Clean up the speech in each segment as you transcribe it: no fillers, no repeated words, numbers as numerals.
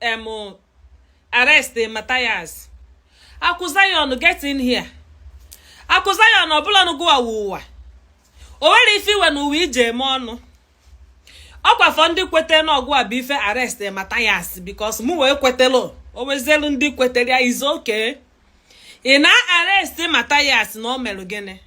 Em arrest Matthias. Akụ Zion, get in here. Akụ Zion, ọbụla nụgụwa ụwa o nwere ife iwe na ụwa iji eme ọnụ ọkwafọ ndị kwete na ọgụ a bụ ife arrest Matthias, because mụ wee kwetelu o wezielu ndị kwetere ya is okay. Ị na-arrest Matthias na o merụ gịnị?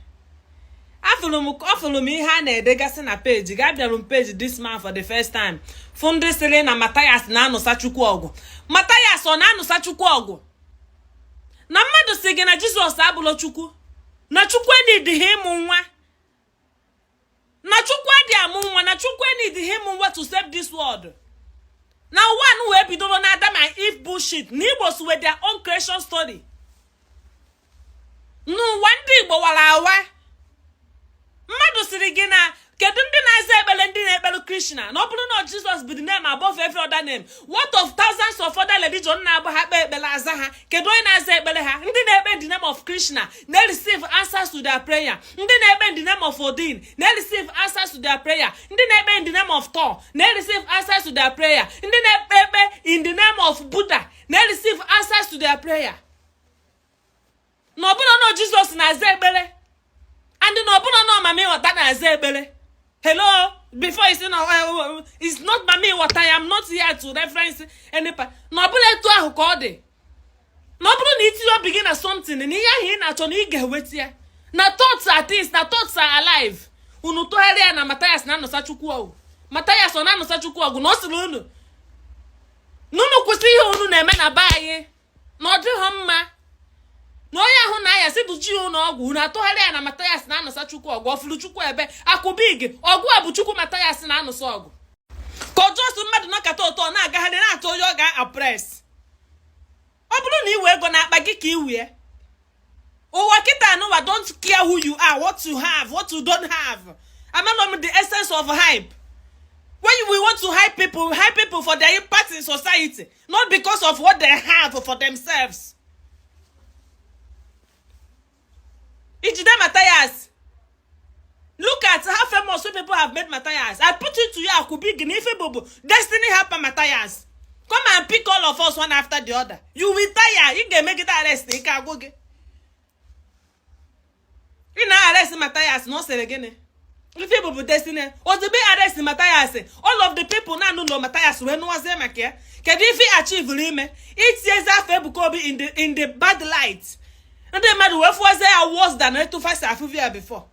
Afụrụ m ihe a na-edegasị na page ga abịarụ m page this man for the first time, fụ ndị sịrị na Matthias na-anụsa Chukwu ọgụ. Matthias ọ na-anụsa Chukwu ọgụ? Na mmadụ si gị na Jizọs abụlọ Chukwu, na Chukwu enidighị ịmụ nwa, na Chukwu adị amụ nwa, na Chukwu enidighị ịmụ nwa to save this world, na one wee bidoro na Adam and Eve bullshit, na Igbo with their own creation story, n'ụwa ndị Igbo wara awa. Mmadụ siri gị na kedu ndị na-aza ekpere? Ndị na-ekpere Krishna, na ọ bụrụ na Jizọs bụ the name above every other name, what of thousands of other religion na-abụ ha kpee ekpere aza ha? Kedu onye na-aza ekpere ha? Ndị na-ekpe in the name of Krishna na-receive answers to their prayer. Ndị na-ekpe in the name of Odin na-receive answers to their prayer. Ndị na-ekpe in the name of Thor na-receive answers to their prayer. Ndị na-ekpe ekpe in the name of Buddha na-receive answers to their prayer. Na ọbụla na Jizọs na-aza ekpere and na ọbụla na Mami Water na-aza ekpere. Hello, before you say no, it's not Mami Water. I am not here to reference any part. Na ọbụla etu ahụ ka ọ dị, na ọ bụrụ na itinye obi gị na something, na ihe ahụ ị na-achọ na ị ga-eweta ya, na thoughts are things, na thoughts are alive. Unu tụgharịa ya na Matthias na-anụsa Chukwu ọgụ. Matthias ọ na-anụsa Chukwu ọgụ? Na ọ sịrị unu na unu kwụsị ihe unu na-eme na be anyị, na ọ dịghị mma, na onye ahụ na-aya sị bụ ji ụlọ ọgwụ. Unu atụgharị ya na Matthias na-anụsa Chukwu ọgụ. Ọfụrụ Chukwu ebe akụbig ọgụ a bụ Chukwu Matthias na-anụsa ọgụ, ka ọjọọ mmadụ nọkata ụtọ na-agagharị na-atụ onye ọ ga-oppress. Ọ bụrụ na iwe ego na-akpa gị ka iwie ụwa kịta anụwa, don't care who you are, what you have, what you don't have. Amalom the essence of hype. When we want to hype people, we hype people for their impact in society, not because of what they have for themselves. Ijide Matthias, look at how famous people have made Matthias. I put it to you, Akubig, na ife bụ destiny helper Matthias. Come and pick all of us one after the other. You will tire. Ị ga-emegide arrest ike agwụ gị. Ị na-arrest Matthias na ọ sịrị gịnị? Ife bụ destiny. Ozugbo arrest Matthias, all of the people na-anụ ụlọ Matthias wee nụwazie maka ya. Kedu ife achieve ime? Itinyezi afọ Ebuka Obi in the bad light. Ndị mmadụ wee fụwazie ya worse than etu fa si afụvi ya before.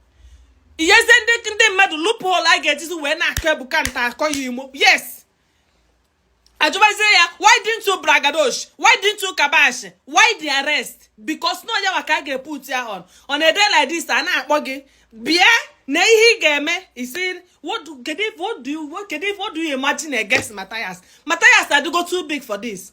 Iyezie ndị mmadụ loophole a ga-ejizi wee na-akọ Ebuka nta akọ ya imo. Yes, ajụbazie ya, why didn't you bragadosh? Why didn't you kabash? Why the arrest? Because no ya ka a ga-eput ya on a day like this, a na-akpọ gị bịa na ihe ị ga-eme isi. What do kedu if what do you what kedu if what do you imagine against Matthias? Matthias adịgo too big for this.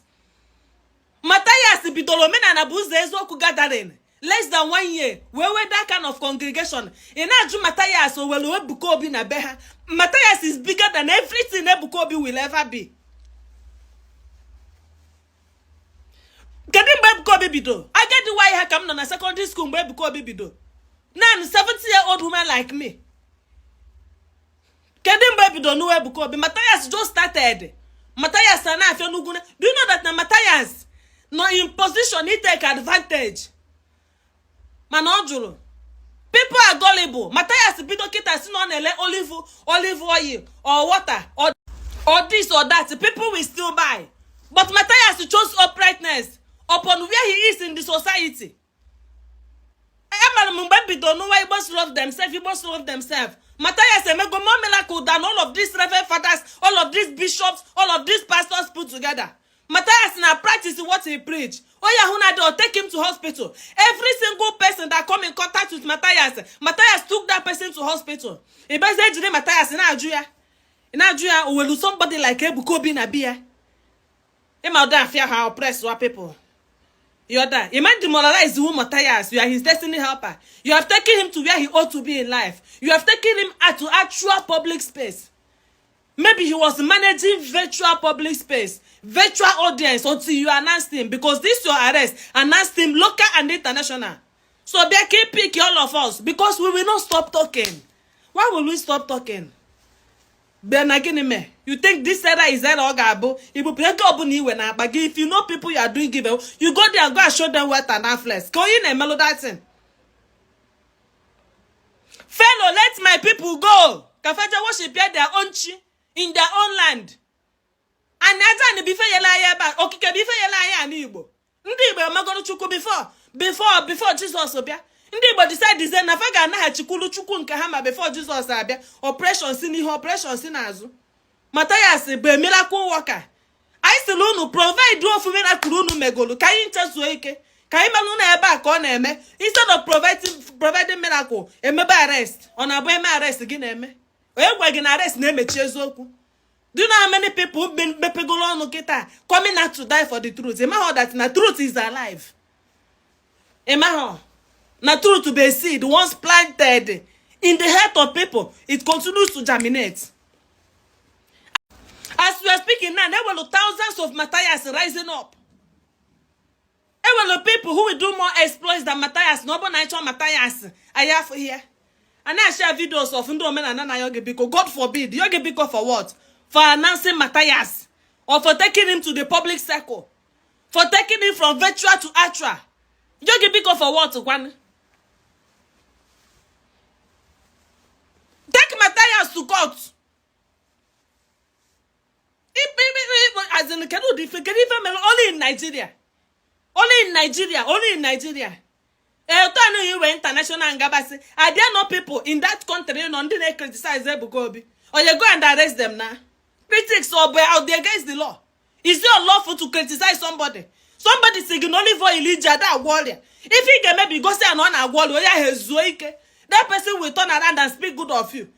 Matthias bidoro Omenala bụ Ụzọ Eziokwu gathering less than one year wee wee that kind of congregation. Ị na-ajụ Matthias o were Ebuka Obi na be ha? Matthias is bigger than everything Ebuka Obi will ever be. Kedu mgbe Ebuka Obi bido? Agadi nwaanyị ha ka m nọ na secondary school mgbe Ebuka Obi bido. Naanị 70 year old woman like me. Kedu mgbe ebido n'uwe Ebuka Obi? Matthias just started. Matthias a na-afịa n'ugwu. Do you know that na Matthias nọ in position take advantage, mana ọ jụrụ? People are gullible. Matthias bido kịta si na ọ na-ele olive oil or water or this or that, people will still buy. But Matthias chose uprightness upon where he is in the society. Amara m mgbe m bido n'ụwa Igbos love themselves, Igbos love themselves. Matthias emego more miracle than all of these reverend fathers, all of these bishops, all of these pastors put together. Matthias na practice what he preach. Onye ahụ na-adị, take him to hospital. Every single person that come in contact with Matthias, Matthias took that person to hospital. Ibeze ejiri Matthias na-ajụ ya, na-ajụ ya o welu somebody like Ebuka Obi na biya ịma ụda afịa ha oppress wa people. Yoda, you might demoralize who Matthias. You are his destiny helper. You have taken him to where he ought to be in life. You have taken him out to actual public space. Maybe he was managing virtual public space, virtual audience until you announced him, because this your arrest announced him local and international. So bịa ka pick all of us, because we will not stop talking. Why will we stop talking? Bịa na gịnị mee? You think this era is era ọ ga-abụ ibupụ ego ọbụla iwe na akpa gị? If you know people you are doing give, you go there and go and show them wealth and affluence. Ka onye na-emelụ that thing. Fellow, let my people go ka fa je worship their own chi in their own land. And aja anị bụ ife yele anyị ebe a, okike bụ ife yele anyị ana Igbo. Ndị Igbo amagoro Chukwu before Jizọs bịa. Ndị Igbo decide na fa ga-anaghachikwuru Chukwu nke ha ma before Jizọs abịa. Operation si n'ihu, operation si n'azụ. Mathias bụ a miracle worker. Anyị sịrị unu provide ofu miracle unu megolu ka anyị ncha zuo ike, ka anyị malụ na ebe a ka ọ na-eme. Instead of providing miracle, emebe arrest. Ọ na-abụ eme arrest gị na-eme onye gwa gị na arrest na-emechi eziokwu? Do you know how many people mepegoro ọnụ kịta coming out to die for the truth? Ịmahọ that na truth is alive? Ịmahọ na truth bụ a seed once planted in the heart of people, it continues to germinate? As we are speaking now, there were thousands of Matthias rising up. Enwere people who will do more exploits than Matthias. Na ọ bụ na anyị chọọ Matthias, anyị afụghị ya. A na-ashare videos of ndị omenala na-ayọ gị biko. God forbid. Yọ gị biko for what? For announcing Matthias or for taking him to the public circle, for taking him from virtual to actual? Yọ gị biko for what kwanụ? Take Matthias to court. As in, kedu ụdị ife, kedu ife mere? Only in Nigeria, only in Nigeria, only in Nigeria. Etu anụ iwe international ngabasị, are there no people in that country nọ ndị na-criticize Ebuka Obi? Or you go and arrest them na critics or are they against the law? Is it unlawful to criticize somebody? Somebody si gị na olive oil iji ada agwọ ọrịa. Ife ị ga-emebi gosi ya na ọ na-agwọ ọrịa, onye ahụ ezuo ike. That person will turn around and speak good of you.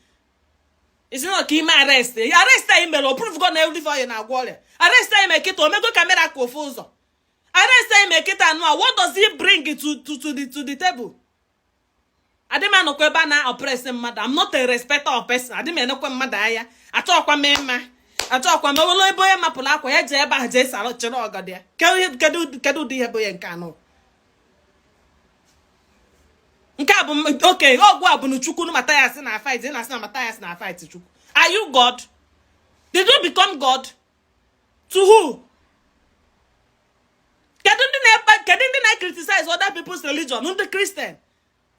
Isi na ka ime arrest ya, arrest anyị mere o prove go na olive oil na-agwọ ọrịa? Arrest anyị mere kịta omego ka miracle ofu ụzọ? Arrest anyị mere kịta anụ a, what does it bring to the table? Adị m anọkwa ebe a na-oppress mmadụ. I'm not a respecter of person. Adị m enekwa mmadụ anya. Achọkwa m ịma, achọkwa m ewelu ebe onye mapụrụ akwa ya jee ebe ahụ jee sara chere ọgọdọ ya. Kedu ụdị ihe bụ ihe nke anọ? Nke a bụ oke ọgwụ a bụ na Chukwu na Mathias na fight. Na asị na Mathias na fight Chukwu. Are you God? Did you become God? To who? Kedu ndị na-ekpe, kedu ndị na-criticize other people's religion? Ndị Christian,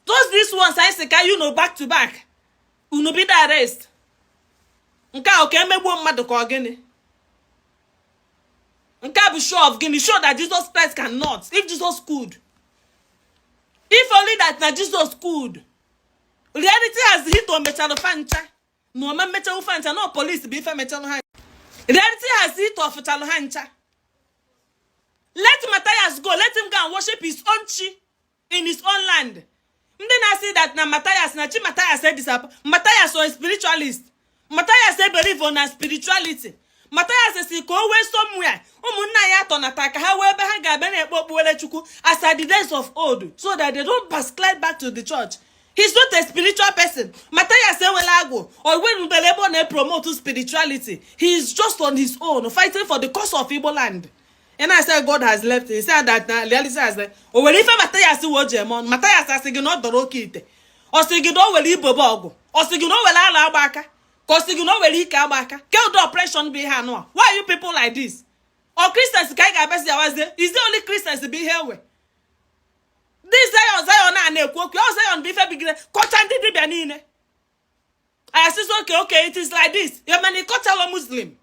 those these ones anyị sị ka you know back to back unu bido arrest. Nke a ka emegbuo mmadụ ka ọ gịnị? Nke a bụ show of gịnị? Show that Jesus Christ cannot? If Jesus could, if only that na Jesus could. Reality has hit. O mechalụ fa ncha na ọma mmechalụ fa ncha na police bụ ife mechalụ ha. Reality has hit. Ọfụchalụ ha ncha. Let Matthias go. Let him go and worship his own chi in his own land. Ndị na-asị that na Matthias na chi Matthias edisap. Matthias o spiritualist. Matthias e believe na spirituality. Matthias si ka o wee somewhere ụmụnna ya atọnata ka ha wee ebe ha ga-abịa na-ekpe okpukpere Chukwu as at the days of old, so that they don't backslide back to the church. He's not a spiritual person. Matthias ewela agwụ o werubere ebe ọ na-promote spirituality. He is just on his own fighting for the cause of Igbo land. Ị na-asị God has left him. Say that na reality has left. O nwere ife Matthias wee o ji eme ọnụ? Matthias asị gị na ọ dọrọ oke ite? Ọ sị gị na o were ibobe ọgwụ? Ọ sị gị na o were ala agba aka? Ka ọ sị gị na o were ike agba aka? Ke ụdị operation bụ ihe anụ a? Why you people like this? Ọ Christians ka anyị ga-abịazi awazie? Is it only Christians bụ ihe enwe? Ndị Zion, Zion a na-ekwu okwu ọ Zion bụ ife bigire kọcha ndị dibịa niile. I asịsị, okay, it is like this. You mana ịkọchalụ Muslim.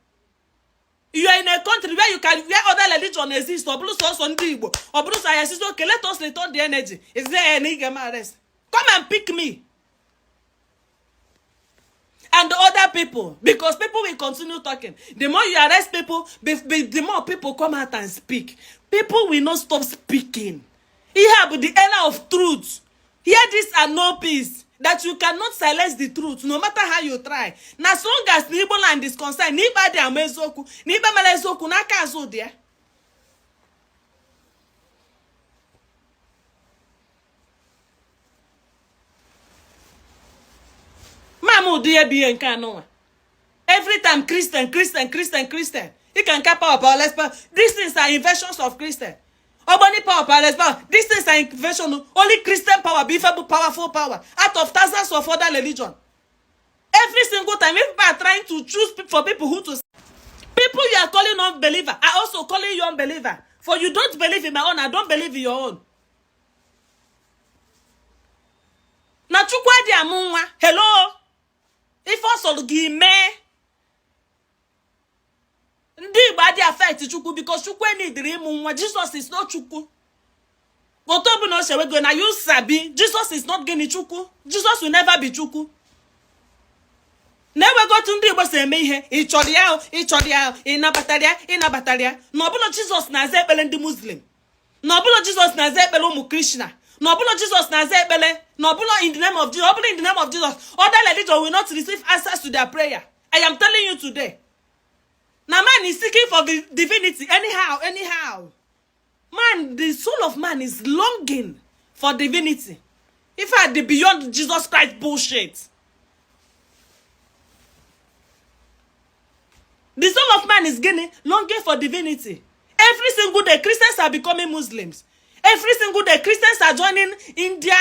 You are in a country where you can, where other religion exist. Ọ bụrụ sọsọ ndị Igbo, ọ bụrụ sọ anyị asịsị, okay, let us return the energy. Is there any ga arrest? Come and pick me and the other people, because people will continue talking. The more you arrest people, the more people come out and speak. People will not stop speaking. Ihe a bụ the era of truth. Hear this and know peace, that you cannot silence the truth no matter how you try. Na as long as na Igbo land is concerned, na ikpe adị ama eziokwu, na ikpe mara eziokwu n'aka azụ dị ya. Mama, ụdị ihe bụ ihe nke anụnwa? Every time Christian, Christian, Christian, Christian. You can cap power, powerless power. These things are inventions of Christian. Ogboni power, powerless power. These things are invention. Only Christian power bụ ife bụ powerful power out of thousands of other religion. Every single time, if people are trying to choose for people who to people you are calling unbeliever are also calling you unbeliever. For you don't believe in my own, I don't believe in your own. Na Chukwu adị amụ nwa. Hello? Ife ọ sọrọ gị mee. Ndị Igbo adị affect Chukwu because Chukwu enidiri ịmụ nwa. Jesus is not Chukwu. Otu ọbụla o sewego na you sabi, Jesus is not gịnị? Chukwu. Jesus will never be Chukwu. Na-ewego otu ndị Igbo si eme ihe. Ị chọrọ ya, ị chọrọ ya, ị nabatara ya, ị nabatara ya, na ọbụla Jizọs na-aza ekpere ndị Muslim, na ọbụla Jizọs na-aza ekpere ụmụ Krishna, na ọbụla Jizọs na-aza ekpere, na ọbụla in the name of Jesus, ọbụla in the name of Jesus, other religion will not receive answers to their prayer. I am telling you today na man is seeking for the divinity anyhow, anyhow. Man, the soul of man is longing for divinity. If I the beyond Jesus Christ bullshit, the soul of man is gịnị? Longing for divinity. Every single day, Christians are becoming Muslims. Every single day, Christians are joining India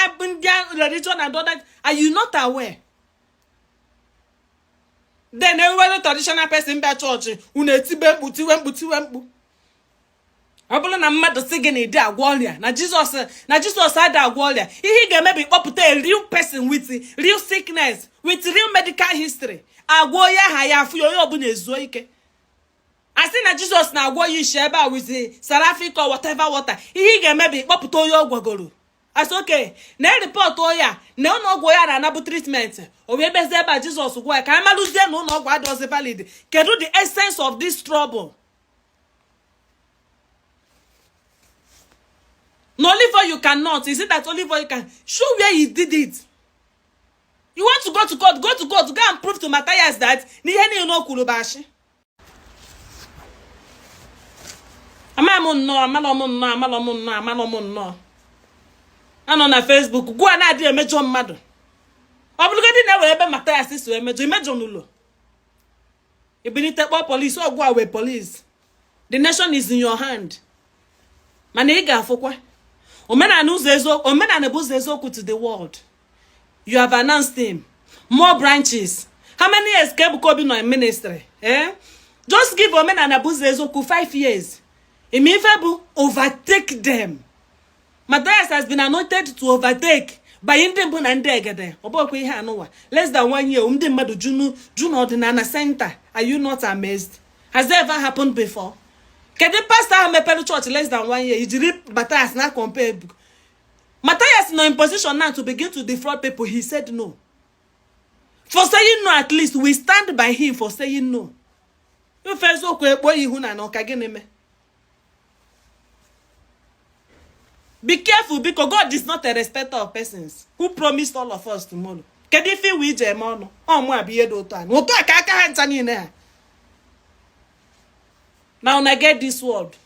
religion and other. Are you not aware? Then enwere traditional person bịa chọọchị, unu etibe mkpu, tiwe mkpu, tiwe mkpu. Ọ bụrụ na mmadụ sị gị na ịdị agwọ ọrịa na Jizọs, na Jizọs adị agwọ ọrịa, ihe ị ga-eme bụ ịkpọpụta a real person with real sickness, with real medical history, agwọ onye aha ya, afụ ya, onye ọbụla ezuo ike. A sị na Jizọs na-agwọ ya isi ebe a with seraphic or whatever water, ihe ị ga-eme bụ ịkpọpụta onye ọ gwagoro, asị oke na report ya na ụlọ ọgwụ ya na-anabụ treatment, o wee bezie ebe a Jizọs gwọ ya, ka anyị malụzie na ụlọ ọgwụ adịghịzi valid. Kedu the essence of this trouble? Na olive oil you cannot, is it that olive oil you can show where he did it? You want to go to court, go to court, go and prove to Matthias that na ihe niile o kwuru bụ ashị. Ama m nnọọ, amalọ m nnọọ, amalọ m nnọọ, amalọ m nnọọ. Anọ na Facebook gụa na-adị emejọ mmadụ. Ọ bụrụgodị na ewere ebe Matthias si emejọ, imejọ n'ụlọ, ibilite kpọọ police, ọgwụ a wee police. The nation is in your hand. Mana ị ga-afụkwa omenala ụzọ eziokwu. Omenala bụ ụzọ eziokwu to the world. You have announced him more branches. How many years ka Ebuka Obi nọ in ministry, eh? Just give omenala bụ ụzọ eziokwu 5 years, ime ife bụ overtake them. Matthias has been anointed to overtake by ndị mbụ na ndị egede. Ọ bụghịkwa ihe anụwa. Less than one year, ndị mmadụ junu junu ọdịnala center. Are you not amazed? Has that ever happened before? Kedu pastor ahụ mepere church less than one year ijiri Matthias na compare? Matthias nọ in position now to begin to defraud people. He said no. For saying no, at least we stand by him for saying no. Ife eziokwu ekpo ihu na na ọka gịnị mee? Be careful, because God is not a respecter of persons, who promised all of us tomorrow. Kedu ife iwe ije eme ọnụ ọmụ a bụ ihe dị otu a na otu a ka aka ha ncha niile ha na una get this world.